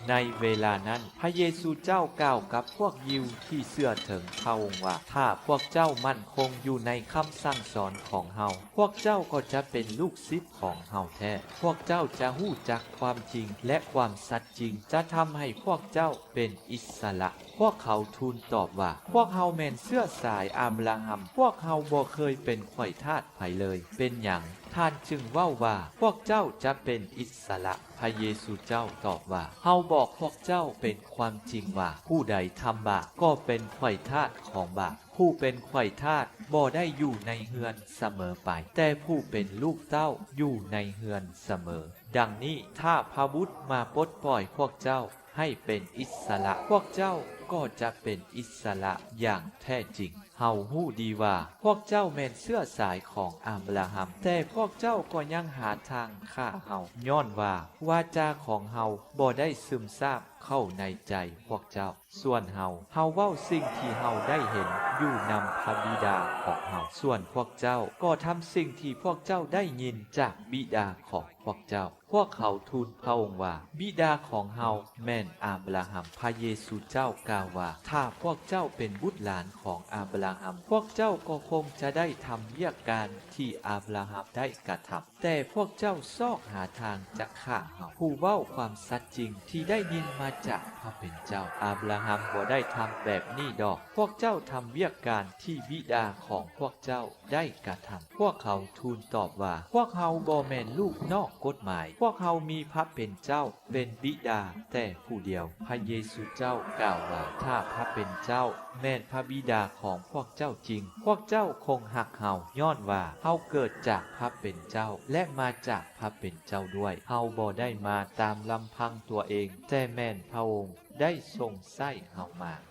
ໃນເວລານັ້ນ ພະເຢຊູເຈົ້າກ່າວກັບພວກຢິວທີ່ເຊື່ອເຖິງພະອົງວ່າ, ຖ້າພວກເຈົ້າໝັ້ນຄົງຢູ່ໃນຄຳສັ່ງສອນຂອງເຮົາ, ພວກເຈົ້າກໍຈະເປັນລູກສິດຂອງເຮົາແທ້. ພວກເຈົ້າຈະຮູ້ຈັກຄວາມຈິງ ແລະ ຄວາມສັດຈິງຈະທຳໃຫ້ພວກເຈົ້າເປັນອິດສະຫຼະ. ພວກເຂົາທູນຕອບວ່າ, ພວກເຮົາແມ່ນເຊື້ອສາຍອາບຣາຮຳ, ພວກເຮົາບໍ່ເຄີຍເປັນຂ້ອຍທາດໃຜເລີຍ. ເປັນຫຍັງທ່ານຈຶ່ງເວົ້າວ່າ ພວກເຈົ້າຈະເປັນອິດສະຫຼະ? ພະເຢຊູເຈົ້າຕອບວ່າ, ເຮົາບອກພວກເຈົ້າເປັນຄວາມຈິງວ່າ, ຜູ້ໃດທຳບາບກໍເປັນຂ້ອຍທາດຂອງບາບ. ຜູ້ເປັນຂ້ອຍທາດບໍ່ໄດ້ຢູ່ໃນເຮືອນສະເໝີໄປ, ແຕ່ຜູ້ເປັນລູກເຕົ້າຢູ່ໃນເຮືອນສະເໝີ. ດັ່ງນີ້, ຖ້າພະບຸດມາປົດປ່ອຍພວກເຈົ້າໃຫ້ເປັນອິດສະຫຼະ, ພວກເຈົ້າກໍຈະເປັນອິດສະຫຼະຢ່າງແທ້ຈິງ. ເຮົາຮູ້ດີວ່າພວກເຈົ້າແມ່ນເຊື້ອສາຍຂອງອາບຣາຮຳ, ແຕ່ພວກເຈົ້າກໍຍັງຫາທາງຂ້າເຮົາ, ຍ້ອນວ່າວາຈາຂອງເຮົາບໍ່ໄດ້ຊຶມຊາບເຂົ້າໃນໃຈພວກເຈົ້າ. ສ່ວນເຮົາ, ເຮົາເວົ້າສິ່ງທີ່ເຮົາໄດ້ເຫັນຢູ່ນຳພະບິດາຂອງເຮົາ, ສ່ວນພວກເຈົ້າກໍທຳສິ່ງທີ່ພວກເຈົ້າໄດ້ຍິນຈາກບິດາຂອງພວກເຈົ້າ. ພວກເຂົາທູນພະອົງວ່າ, ບິດາຂອງເຮົາແມ່ນອາບຣາຮຳ. ພະເຢຊູເຈົ້າກ່າວວ່າ, ຖ້າພວກເຈົ້າເປັນບຸດຫຼານຂອງອາບຣາຮຳ, ພວກເຈົ້າກໍຄົງຈະໄດ້ທຳວຽກການທີ່ອາບຣາຮຳໄດ້ກະທຳ. ແຕ່ພວກເຈົ້າຊອກຫາທາງຈະຂ້າເຮົາ, ຜູ້ເວົ້າຄວາມສັດຈິງທີ່ໄດ້ຍິນມາຈາກພະເປັນເຈົ້າ. ອາບຣາຮຳບໍ່ໄດ້ທຳແບບນີ້ດອກ. ພວກເຈົ້າທຳວຽກການທີ່ບິດາຂອງພວກເຈົ້າໄດ້ກະທຳ. ພວກເຂົາທູນຕອບວ່າ, ພວກເຮົາບໍ່ແມ່ນລູກນອກກົດໝາຍ, ພວກເຮົາມີພະເປັນເຈົ້າເປັນບິດາແຕ່ຜູ້ດຽວ. ພະເຢຊູເຈົ້າກ່າວວ່າ, ຖ້າພະເປັນເຈົ້າແມ່ນພະບິດາຂອງພວກເຈົ້າຈິງ, ພວກເຈົ້າຄົງຮັກເຮົາ, ຍ້ອນວ່າເຮົາເກີດຈາກພະເປັນເຈົ້າ ແລະ ມາຈາກພະເປັນເຈົ້າດ້ວຍ. ເຮົາບໍ່ໄດ້ມາຕາມລຳພັງຕົວເອງ, ແຕ່ແມ່ນພະອົງໄດ້ຊົງໃຊ້ເຮົາມາ.